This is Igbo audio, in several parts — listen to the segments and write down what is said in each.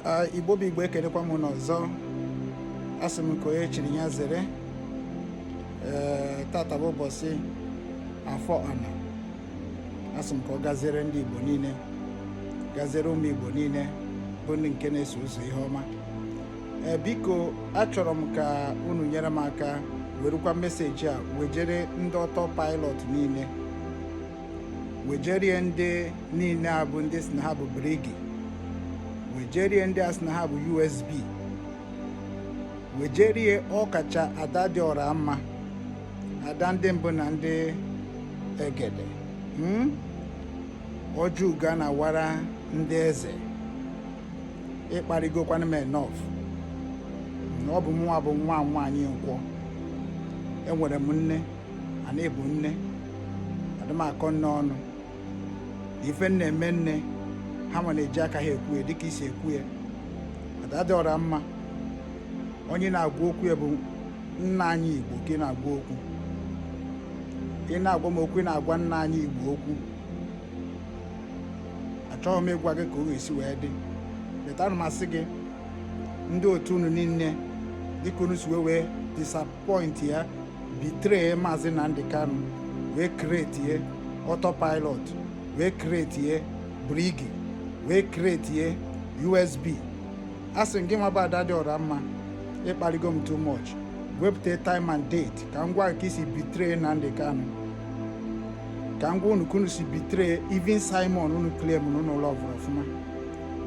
Igbo bụ Igbo, ekelekwa m n'ọzọ. Asị m ka onye chiri ya zere. Ee, tata bụ ụbọchị Afọ Ana. Asị m ka ọ gaziere ndị Igbo niile, gaziere ụmụ Igbo niile bụ ndị nke na-eso ụzọ ihe ọma. Ee, biko, achọrọ m ka unu nyere m aka werukwa message a wejere ndị autopilot niile, wejerie ndị niile a bụ ndị si na ha bụ BRGIE, wejerie ndị a sị na ha bụ USB, wejerie ọkacha ada dị ọra mma, ada ndị mbụ na ndị egede, Ọjọọ na wara ndị eze. Ịkparịgokwana m enough. Ọ bụ nwa bụ nwa nwaanyị Nkwọ. Enwere m nne, ana ebu nne adịmakọ nne ọnụ. Ife nna eme nne ha nwa na-eji aka ha ekwu ya dịka isi ekwu ya. Ada dị ọra mma, onye na-agwa okwu ya bụ nna anyị Igbo ka ị na-agwa okwu. Ị na-agwa m okwu, ị na-agwa nna anyị Igbo okwu. Achọghị m ịgwa gị ka ọ ga-esi wee dị leta. Ana m asị gị, ndị otu unu niile, dịka unu si wee disappoint ya, betray Maazị Nnamdi Kanu, wee create autopilot, wee create BRGIE, wee create USB, a sị m gị nwa bụ ada dị ọra mma, ịkparịgo m too much. Wepụta time and date ka m gwa gị ka isi betray Nnamdi Kanu, ka m gwa unu ka unu si betray even Simon unu claim na unu love ọfụma.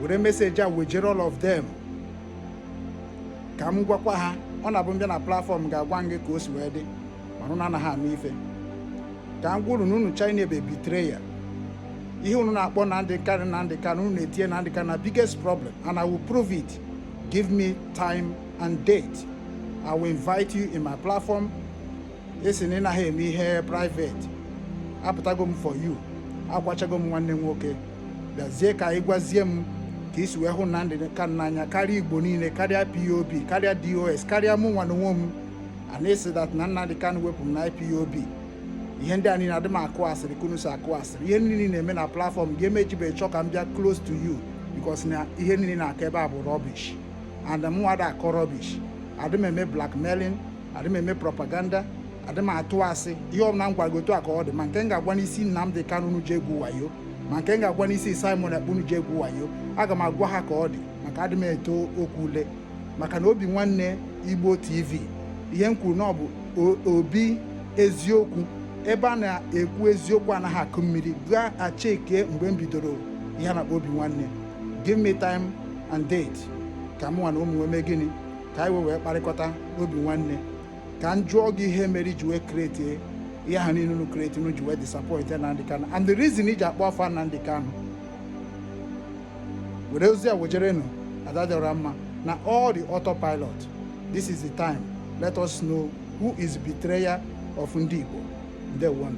Were message a wejere all of them ka m gwakwa ha. Ọ na-abụ mbịa na platform ga-agwa m gị ka o si wee dị, mana unu anaghị anụ ife. Ka m gwa unu na unu China ebe betrayer ihe unu na-akpọ Nnamdi Kanu, Nnamdi Kanu, unu na-etinye Nnamdi Kanu na biggest problem, and I will prove it. Give me time and date, I will invite you in my platform. Esi na ị naghị eme ihe private, apụtago m for you, akwachago m. Nwanne m nwoke, bịazie ka anyị gwazie m ka isi wee hụ Nnamdi Kanu n'anya karịa Igbo niile, karịa POB, karịa DOS, karịa mụ nwa n'onwe m. A na-esi that na Nnamdi Kanu wepụ m na IPOB. Ihe ndị a niile adị m akụ asịrị ka unu si akụ asịrị. Ihe niile na-eme na platform ga-emejibe chọọ ka m bịa close to you, because na ihe niile na-akọ ebe a bụ rubbish, and mụ ada akọ rubbish. Adị m eme blackmailing, adị m eme propaganda, adị m atụ asị. Ihe ọbụla m gwara gị, otu a ka ọ dị. Ma nke m ga-agwa n'isi Nnamdi Kanu unu ji egwu wayo, ma nke m ga-agwa n'isi Simon Ekpa unu ji egwu wayo, aga m agwa ha ka ọ dị, maka adị m eto okwu ule, maka na Obi Nwanne Igbo TV, ihe m kwuru na ọ bụ obi eziokwu. Ebe a na-ekwu eziokwu anaghị akụ mmiri. Gaa acheke mgbe m bidoro ihe a na-akpọ Obi Nwanne. Give me time and date ka mụ nwa na ụmụ mee gịnị, ka anyị wee kparịkọta n'Obi Nwanne, ka m jụọ gị ihe mere iji wee create ihe ahụ niile unu create, unu ji wee disappoint Nnamdi Kanu, and the reason iji akpọ afa Nnamdi Kanu. Were ozi a wejerenụ ada dịọra mma na all the autopilot. This is the time. Let us know who is betrayer of ndị Igbo. Ndewonu.